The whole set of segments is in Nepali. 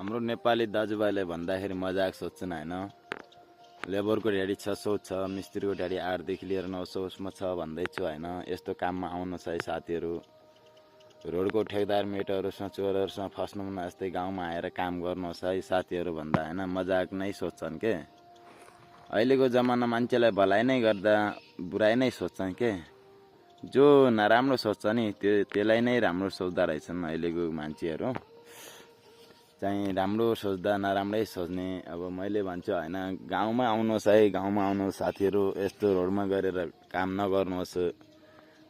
हाम्रो नेपाली दाजुभाइले भन्दाखेरि मजाक सोध्छन् हैन। लेबरको ढ्याडी 600 छ, मिस्त्रीको ढ्याडी 8 देखि लिएर 900 सम्म छ भन्दैछु हैन। यस्तो काममा आउनु छ है साथीहरू। रोडको ठेकदार मेटरहरूसँग चोरहरूसँग फस्नु न, यस्तै गाउँमा आएर काम गर्नुहोस् है साथीहरू भन्दा हैन मजाक नै सोध्छन् के। अहिलेको जमाना मान्छेलाई भलाइ नै गर्दा बुराइ नै सोध्छन् के। जो नराम्रो सोध्छ नि त्यसलाई नै राम्रो सोच्दा रहेछन् अहिलेको मान्छेहरू। चाहिँ राम्रो सोच्दा नराम्रै सोच्ने। अब मैले भन्छु हैन, गाउँमा आउनुहोस् है, गाउँमा आउनुहोस् साथीहरू। यस्तो रोडमा गरेर काम नगर्नुहोस्।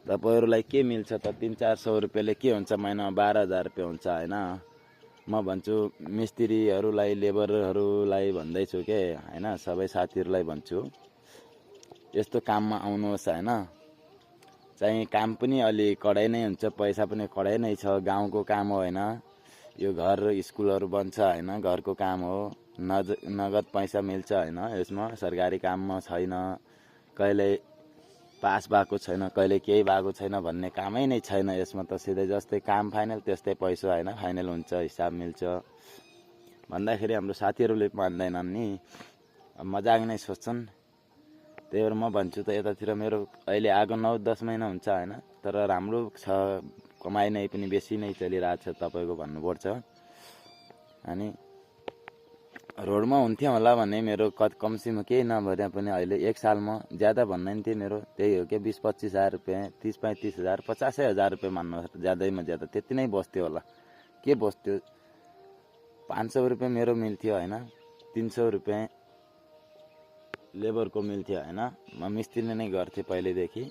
तपाईहरुलाई के मिल्छ त 300-400 रुपैयाँले के हुन्छ महिनामा 12,000 रुपैयाँ हुन्छ हैन। म भन्छु मिस्त्रीहरूलाई लेबरहरूलाई भन्दैछु के हैन, सबै साथीहरूलाई भन्छु यस्तो काममा आउनुहोस् हैन। चाहिँ काम पनि अलि कडै नै हुन्छ, पैसा पनि कडै नै छ। गाउँको काम हो हैन, यो घर स्कुलहरू बन्छ हैन, घरको काम हो। नगद पैसा मिल्छ हैन यसमा। सरकारी काममा छैन, कहिले पास भएको छैन, कहिले केही भएको छैन भन्ने कामै नै छैन यसमा त। सिधै जस्तै काम फाइनल त्यस्तै पैसा हैन, फाइनल हुन्छ, हिसाब मिल्छ भन्दाखेरि हाम्रो साथीहरूले मान्दैनन् नि, मजाक नै सोच्छन्। त्यही भएर म भन्छु त यतातिर मेरो अहिले आएको 9-10 महिना हुन्छ हैन, तर राम्रो छ, कमाइ नै पनि बेसी नै चलिरहेछ तपाईको भन्नुपर्छ। अनि रोडमा हुन्थ्यो होला भने मेरो कमसीमा केही नभए पनि अहिले एक सालमा ज्यादा भन्दैन थिए मेरो, त्यही हो के 20-25 हजार रुपैयाँ, 30-35 हजार, 50,000 रुपैयाँ मान्नु ज्यादैमा ज्यादा त्यति नै बस्थ्यो होला। के बस्थ्यो, 500 रुपैयाँ मेरो मिल्थ्यो हैन, 300 रुपैयाँ लेबरको मिल्थ्यो हैन। म मिस्त्री नै गर्थेँ पहिलेदेखि।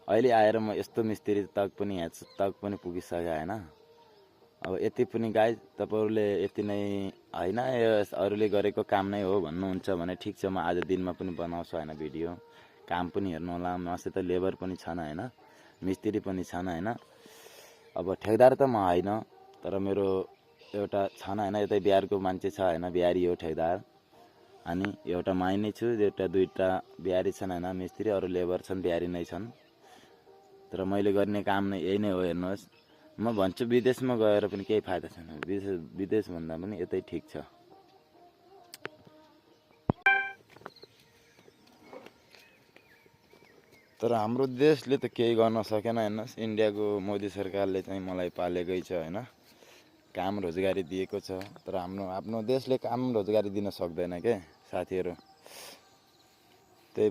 अहिले आएर म यस्तो मिस्त्री तक पनि पुगिसके हैन। अब यति पनि गाइज तपाईहरुले यति नै हैन, अरूले गरेको काम नै हो भन्नुहुन्छ भने ठिक छ, म आज दिनमा पनि बनाउँछु हैन भिडियो। काम पनि हेर्नु होला, मसित लेबर पनि छन् हैन, मिस्त्री पनि छन् हैन। अब ठेकदार त म हैन, तर मेरो एउटा छन् हैन, यतै बिहारको मान्छे छ हैन, बिहारी हो ठेकदार। अनि एउटा माइ नै छु, एउटा दुईटा बिहारी छन् हैन मिस्त्री, अरु लेबर छन् बिहारी नै छन्। तर मैले गर्ने काम नै यही नै हो हेर्नुहोस्। म भन्छु विदेशमा गएर पनि केही फाइदा छैन, विदेश भन्दा पनि यतै ठिक छ। तर हाम्रो देशले त केही गर्न सकेन हेर्नुहोस्। इन्डियाको मोदी सरकारले चाहिँ मलाई पालेकै छ हैन, काम रोजगारी दिएको छ। तर आफ्नो देशले काम रोजगारी दिन सक्दैन के साथीहरू। त्यही